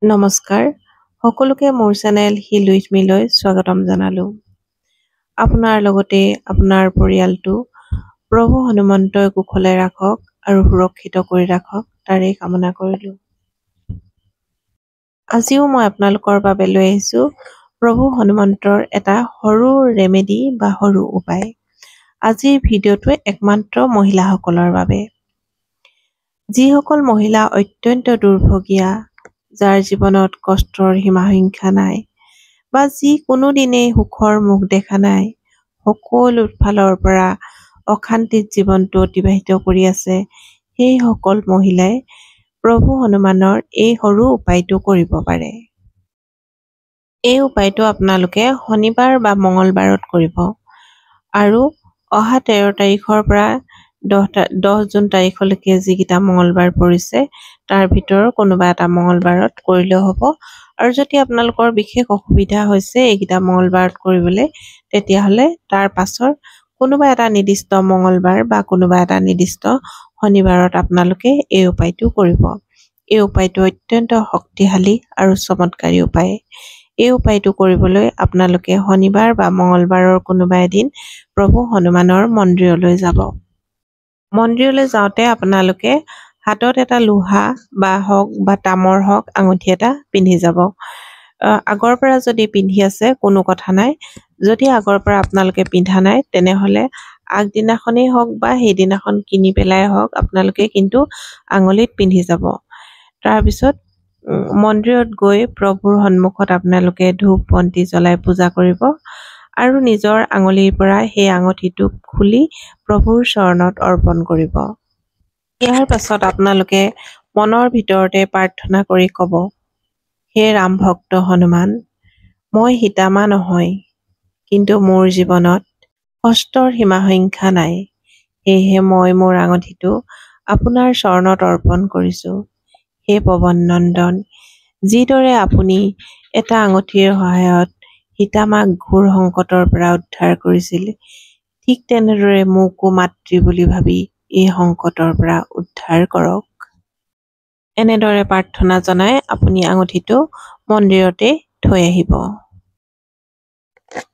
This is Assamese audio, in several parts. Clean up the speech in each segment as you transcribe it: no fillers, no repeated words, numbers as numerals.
নমস্কাৰ সকলোকে, মোৰ চেনেল হিল উইথ মিলৈ স্বাগতম জনালোঁ। আপোনাৰ লগতে আপোনাৰ পৰিয়ালটো প্ৰভু হনুমন্তই কুশলে ৰাখক আৰু সুৰক্ষিত কৰি ৰাখক, তাৰেই কামনা কৰিলোঁ। আজিও মই আপোনালোকৰ বাবে লৈ আহিছোঁ প্ৰভু হনুমন্তৰ এটা সৰু ৰেমেডি বা সৰু উপায়। আজিৰ ভিডিঅ'টো একমাত্ৰ মহিলাসকলৰ বাবে, যিসকল মহিলা অত্যন্ত দুৰ্ভগীয়া, যাৰ জীৱনত কষ্টৰ সীমা সংখ্যা নাই বা যি কোনোদিনেই সুখৰ মুখ দেখা নাই, সকলো ফালৰ পৰা অশান্তিত জীৱনটো অতিবাহিত কৰি আছে, সেইসকল মহিলাই প্ৰভু হনুমানৰ এই সৰু উপায়টো কৰিব পাৰে। এই উপায়টো আপোনালোকে শনিবাৰ বা মঙলবাৰত কৰিব আৰু অহা 13 তাৰিখৰ পৰা 10 জুন তাৰিখলৈকে যিকেইটা মঙলবাৰ পৰিছে, তাৰ ভিতৰৰ কোনোবা এটা মঙলবাৰত কৰিলেও হ'ব। আৰু যদি আপোনালোকৰ বিশেষ অসুবিধা হৈছে এইকেইটা মঙলবাৰত কৰিবলৈ, তেতিয়াহ'লে তাৰ পাছৰ কোনোবা এটা নিৰ্দিষ্ট মঙলবাৰ বা কোনোবা এটা নিৰ্দিষ্ট শনিবাৰত আপোনালোকে এই উপায়টো কৰিব। এই উপায়টো অত্যন্ত শক্তিশালী আৰু চমৎকাৰী উপায়। এই উপায়টো কৰিবলৈ আপোনালোকে শনিবাৰ বা মঙলবাৰৰ কোনোবা এদিন প্ৰভু হনুমানৰ মন্দিৰলৈ যাব। মন্দিৰলৈ যাওঁতে আপোনালোকে হাতত এটা লোহা বা হওক বা তামৰ হওক আঙুঠি এটা পিন্ধি যাব। আগৰ পৰা যদি পিন্ধি আছে, কোনো কথা নাই। যদি আগৰ পৰা আপোনালোকে পিন্ধা নাই, তেনেহ'লে আগদিনাখনেই হওক বা সেইদিনাখন কিনি পেলাই হওক, আপোনালোকে কিন্তু আঙুলিত পিন্ধি যাব। তাৰপিছত মন্দিৰত গৈ প্ৰভুৰ সন্মুখত আপোনালোকে ধূপ বন্তি জ্বলাই পূজা কৰিব আৰু নিজৰ আঙুলিৰ পৰা সেই আঙুঠিটো খুলি প্ৰভুৰ চৰণত অৰ্পণ কৰিব। ইয়াৰ পাছত আপোনালোকে মনৰ ভিতৰতে প্ৰাৰ্থনা কৰি ক'ব, "হে ৰাম ভক্ত হনুমান, মই সীতামা নহয়, কিন্তু মোৰ জীৱনত কষ্টৰ সীমা সংখ্যা নাই। সেয়েহে মই মোৰ আঙুঠিটো আপোনাৰ চৰণত অৰ্পণ কৰিছোঁ। হে পৱন নন্দন, যিদৰে আপুনি এটা আঙুঠিৰ সহায়ত সীতামাক ঘোৰ সংকটৰ পৰা উদ্ধাৰ কৰিছিল, ঠিক তেনেদৰে মোকো মাতৃ বুলি ভাবি এই সংকটৰ পৰা উদ্ধাৰ কৰক।" এনেদৰে প্ৰাৰ্থনা জনাই আপুনি আঙুঠিটো মন্দিৰতে থৈ আহিব।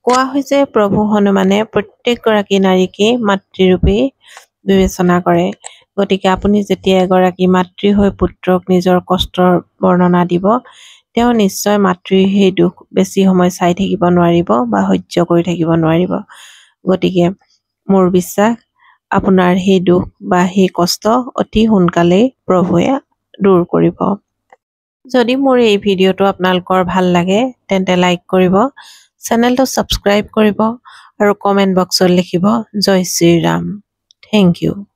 কোৱা হৈছে, প্ৰভু হনুমানে প্ৰত্যেকগৰাকী নাৰীকেই মাতৃৰূপেই বিবেচনা কৰে। গতিকে আপুনি যেতিয়া এগৰাকী মাতৃ হৈ পুত্ৰক নিজৰ কষ্টৰ বৰ্ণনা দিব, তেওঁ নিশ্চয় মাতৃৰ সেই দুখ বেছি সময় চাই থাকিব নোৱাৰিব বা সহ্য কৰি থাকিব নোৱাৰিব। গতিকে মোৰ বিশ্বাস, আপোনাৰ সেই দুখ বা সেই কষ্ট অতি সোনকালেই প্ৰভুৱে দূৰ কৰিব। যদি মোৰ এই ভিডিঅ'টো আপোনালোকৰ ভাল লাগে, তেন্তে লাইক কৰিব, চেনেলটো ছাবস্ক্ৰাইব কৰিব আৰু কমেণ্ট বক্সত লিখিব জয় শ্ৰীৰাম। Thank U.